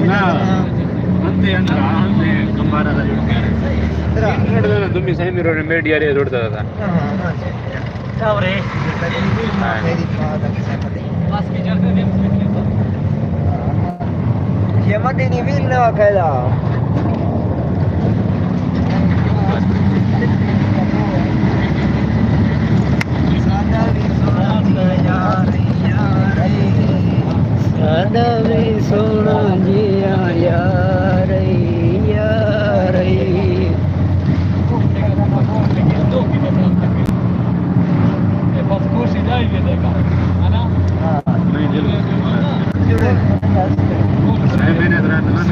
نا، انتے اندر، انتے کمبارا دا جوڑ کر۔ اندر۔ دومی سائیں میرو نے میڈیا رے جوڑ دا تھا۔ ہاں، ہاں، ہاں۔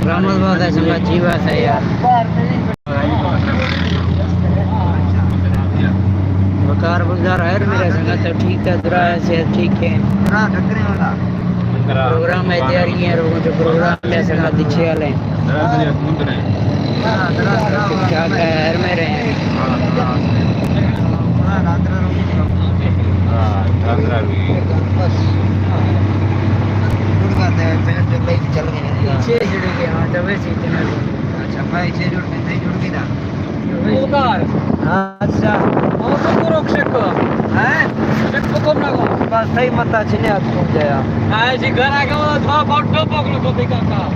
رحمت بات ہے، سنگت جی بات ہے یار۔ وقار گلزار خیر میرے سنگت، تو ٹھیک ہے، درا ہے، صحت ٹھیک ہے؟ پروگرام ہے، تیاری ہے، لوگوں جو پروگرام ہے، سنگت اچھے والے ہیں۔ ٹھیک ٹھاک ہے، خیر میرے ہیں۔ پیچھے جڑ گئے، ہاں، جب ایسے ہی چلا گیا۔ اچھا، میں اسے جڑ کے نہیں جڑ کے نا۔ اچھا۔ اور تو کرو شک۔ ہیں؟ شک تو کم نہ کو۔ بس صحیح متا چنے آپ کو جایا۔ ہاں جی، گھر آ گیا، تھا بہت ڈوب پکڑو کو دیکھا تھا۔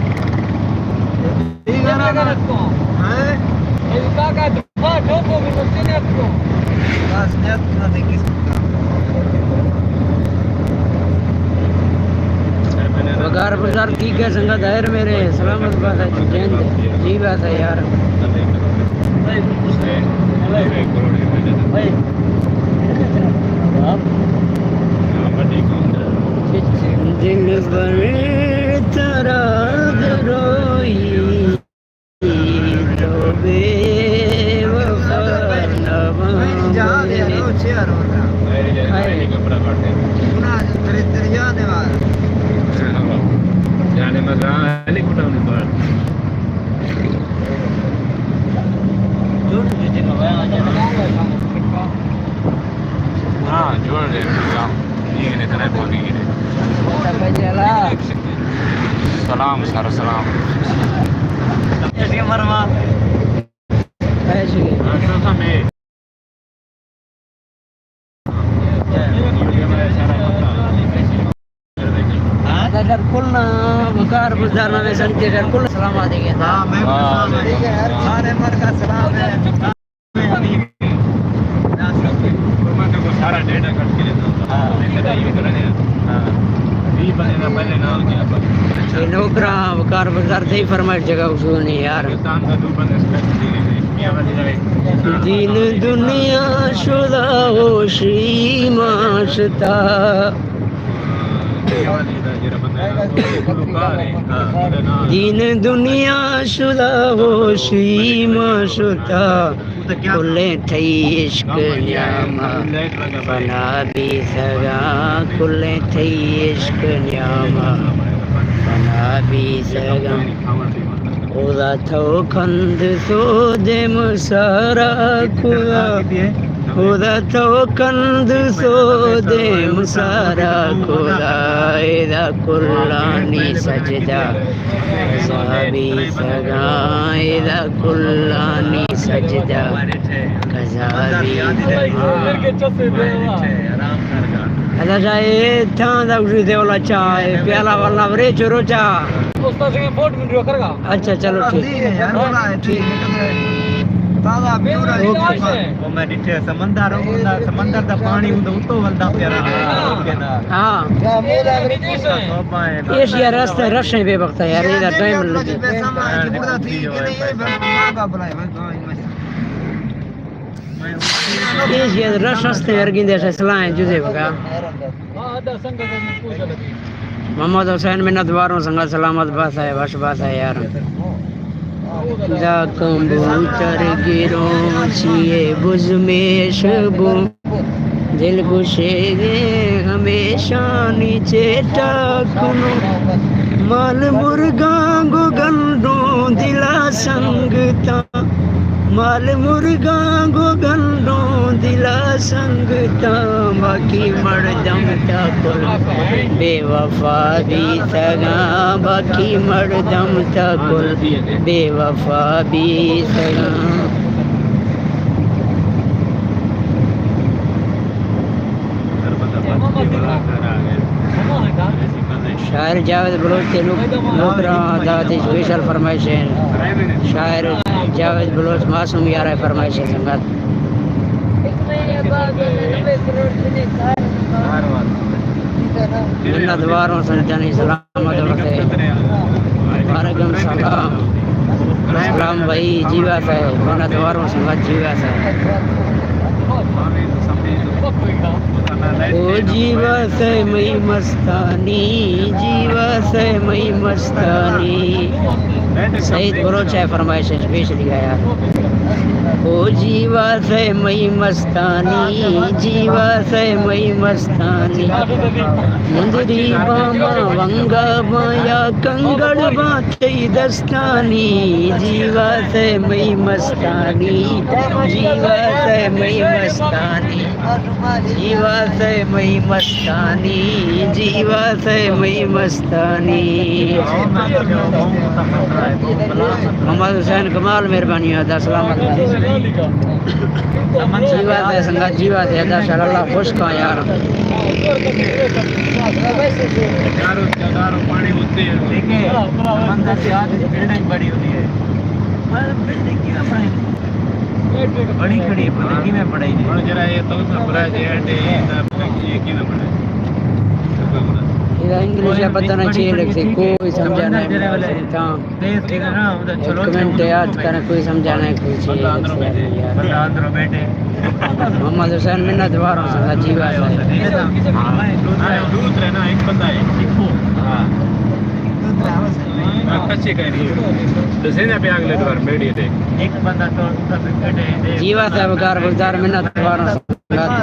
ٹھیک ہے نا؟ غلط کو۔ ہیں؟ یہ کا کا بہت ڈوب پکڑو کو چنے آپ کو۔ بس نیت نہ دیکھی۔ وقار گلزار ٹھیک ہے سنگت، خیر میرے، سلامت بات ہے، جند جی بات ہے یار۔ دلبر ترا دروئی تو بے وفا نہ باں۔ ہاں، جوڑ دے، ٹھیک ہے۔ یہ نہیں کرے، کوئی نہیں کرے۔ سلام سر، سلام۔ ایسے مروا۔ ایسے۔ ہاں، اگر کل نہ وقار گلزار نہ سنتے، اگر کل سلام آ دے گا۔ ہاں، میں ہاں، سلام ہے۔ سارے مر کا سلام ہے۔ یہ نوکراں وقار گلزار تئی فرمائش جگہ اصول نہیں یار۔ دین دنیا شدا ہوشی ماشتا۔ دین دنیا شدا ہوشی ماشتا۔ کلیں تئی عشق نیاما فنا بیسگاں، کلیں تئی عشق نیاما فنا بیسگاں۔ خدا تو کند سودے مسارا خدا، خدا تو کند سودے مسارا خدا، ادا کلانی سجدہ۔ قضا بیسگاں ادا کلانی سجدہ، قضا بیسگاں۔ ادا جائے تھا دا گوشی دے والا چاہ، پیالہ والا ورے چورو چاہ۔ استاد سنگھ فوٹ ویڈیو کرگا۔ اچھا، چلو ٹھیک۔ ٹھیک۔ تازہ پیور ہے۔ اوکے۔ وہ میں ڈٹھے سمندر، سمندر دا پانی ہوں تو اتو ولدا پیارا۔ ہاں۔ ایشیا رستہ رشیں بے وقت یار، ادا ٹائم لگی۔ ایشیا رش ہستے یار، گندے سے سلائیں جزے بگا۔ محمد حسین منت واروں سنگت، سلامت بات ہے، وش بات ہے یار۔ دا کمبوتر گروں چیئے بزمیش بوں، دل گوشے گے ہمیشانی چیٹا کنوں، مال مرگاں گو گندوں دلا سنگتاں۔ مال مرگاں گوں گنڈوں دلا سنگتاں، باقی مردم تا کل بے وفا بیتگاں، باقی مردم تا کل بے وفا بیتگاں۔ شاعر جاوید بلوچ تے نوک-، نوکراں دعوت اسپیشل فرمائش ایں۔ شاعر جاوید بلوچ معصوم یار ءِ فرمائش ایں سنگت۔ منت واروں سنگتانی سلام۔ محمد ورثہ۔ وعلیکم سلام۔ سلام بھائی، جیوا سے، منت واروں سنگت، جیوا سے۔ او جیوا سے مئی مستانی، جیوا سے مئی مستانی۔ سعید بلوچ ءِ فرمائش ایں، پیش لیا یار۔ او جیوا سے مئی مستانی، جیوا سے مئی مستانی۔ مندری باما ونگا باں یا کنگڑ باں تئی دستانی، جیوا سے مئی مستانی، جیوا سے مئی مستانی، جیوا سے مئی مستانی، جیوا سے مئی مستانی۔ محمد حسین کمال، مہربانی، ادا سلامت۔ جیوا سے سنگت، جیوا سے، ادا شر اللہ خوش کا یار۔ چاروں جگہ رو پانی ہوتے ہیں۔ ٹھیک ہے، سمندر سے آج بلڈنگ بڑی ہوتی ہے۔ پر بلڈنگ کیوں بڑی؟ بڑی کھڑی ہے، بلڈنگ میں پڑائی نہیں۔ اور جرا یہ تو سا برا جے ہٹے، یہ سب یہ کیوں نہ پڑے؟ ادا انگلش ءَ پتہ نہ چی لکھتے، کوئی سمجھا نہیں۔ تاں ایک کمنٹ یاد کریں، کوئی سمجھا نہیں، کوئی چی لکھتے یار۔ محمد حسین، منت واروں سنگت، جیوا سے۔ جیوا سے، وقار گزار، منت واروں۔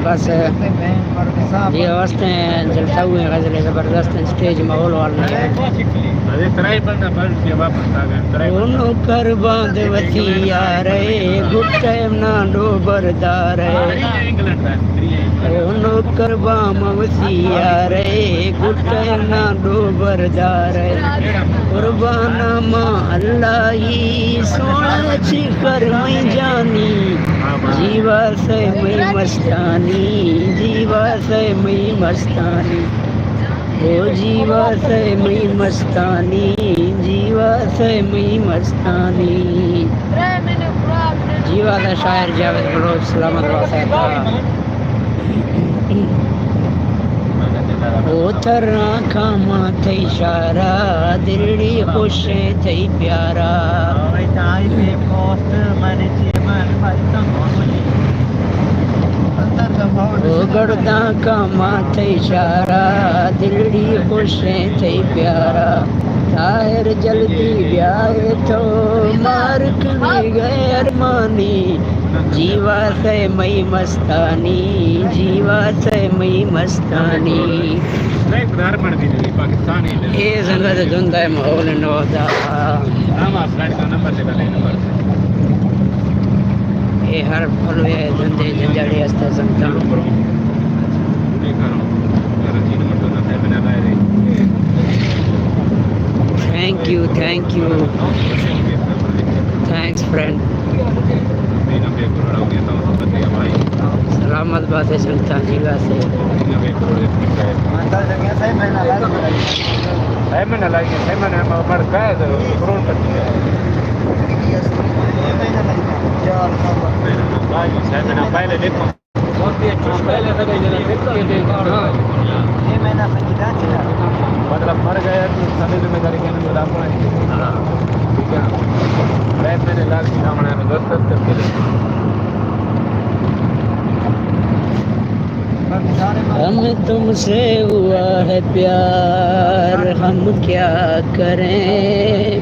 بس یہ واسطے جلسہ ہوئے، غزل زبردست ہیں، اسٹیج ماحول والا ہے۔ او نوکر باند وتی یارے، گٹے نا ڈوبر دارے۔ او نوکر بام وتی یارے، گٹے نا ڈوبر دارے۔ قربان ما اللہ ای سونا چی فرمائی جانی۔ جیوا سے مئی مستانی، جیوا سے مئی مستانی۔ او جیوا سے مئی مستانی، جیوا سے مئی مستانی۔ جیوا سے شاعر جاوید بلوچ، سلامت بات۔ او ترا کاما تئی شارا، دلڑی خوش تئی پیارا۔ او گڑداں کاما تئی شارا، دلڑی خوش تئی پیارا۔ طاہر جلدی بیائے تو مار کنی گئے ارمانی۔ جیوا سے مئی مستانی، جیوا سے مئی مستانی۔ اے سنگت جند ءِ ماحول نو دا۔ اے ہر پلوے جندے جنجاڑی است سنگتاں۔ Thank you, thank you. Thanks, friend. سلامت بات ہے سنگتاں، جیوا سے۔ پہلے دیکھو۔ مطلب، مر گیا تو سبھی ذمہ داری کہنے کو ڈاکو ہے۔ ٹھیک ہے نا؟ بیک میں نے لاکھ کی کام ہے، دس دس کر کے دے۔ ہمیں تم سے ہوا ہے پیار، ہم کیا کریں؟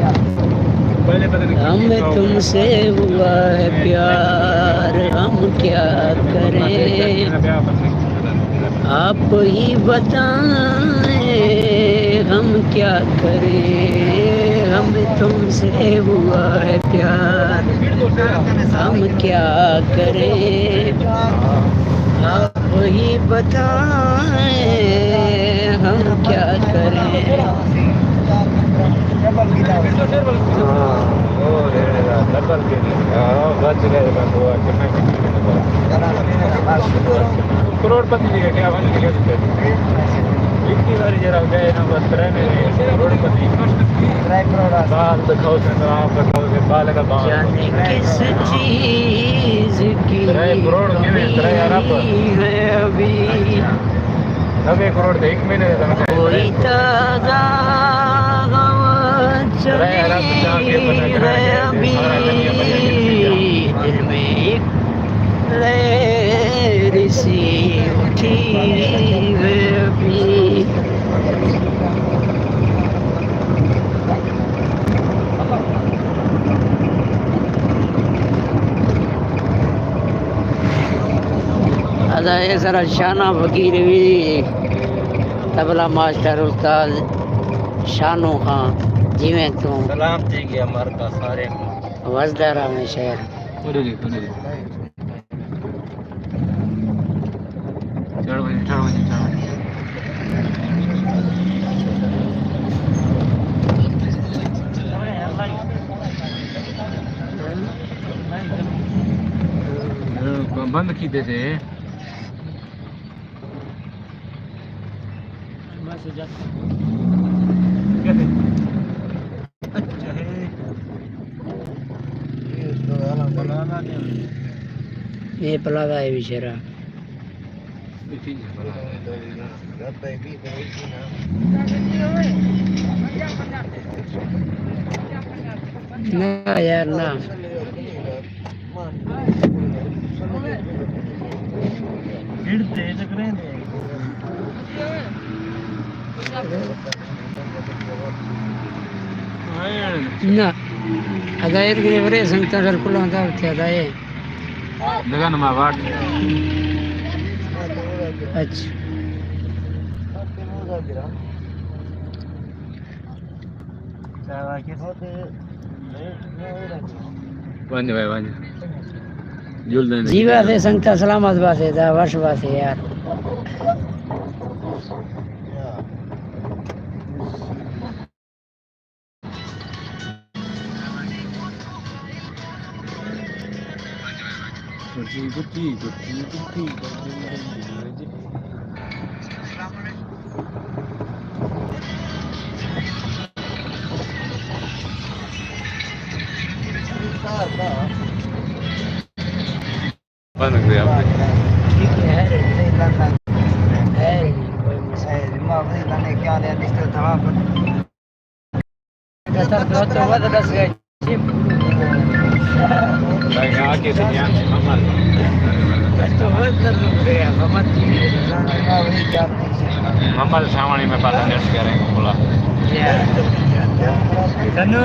ہمیں تم سے ہوا ہے پیار، ہم کیا کریں؟ آپ ہی بتائیں، ہم کیا کریں؟ ہمیں تم سے ہوا ہے پیار، ہم کیا کریں، آپ ہی بتائیں، ہم کیا کریں۔ ہاں، وہ ڈبل کے لیے۔ ہاں، بچ گئے، میں وہ کروڑ پتی نہیں ہے کیا؟ بن گیا۔ اتنی باری جرا گئے نا، بس ترے نے کروڑ پتی۔ ترے کروڑ۔ بال دکھاؤ سے، آپ دکھاؤ سے، بال کا بال۔ جانے کس چیز کی ترے کروڑ کیوں ہے؟ ترے ارب۔ کمی ہے ابھی۔ نبے کروڑ تھے، ایک مہینے کا تنخواہ ہے۔ کوئی تازہ ہوا چلی ہے ابھی، دل میں ایک لہر سی اٹھی ہے ابھی۔ ادا اے سرا شانہ فقیر بھی، طبلہ ماسٹر استاد شانو خان، جیویں تو۔ سلام تھی گیا مرکا سارے۔ وزدار ہمیں شہر۔ چڑھ وجے، چڑھ وجے، چڑھ وجے۔ بند کیتے تھے۔ یہ پلازہ ہے بچارا۔ نہ یار، نہ۔ نہ۔ ادا ایر گرے ورے سنگتا در کلا دا تھے ادا اے۔ دگہ نما واٹ۔ اچھا۔ وانجو بھائی، وانجو۔ جیو دیں جی۔ باسے سنگتا، سلامت باسے، دا وش باسے یار۔ بند کر دیا آپ نے۔ ہمارے سامنے میں پالا نیٹ کریں بولا۔ تنو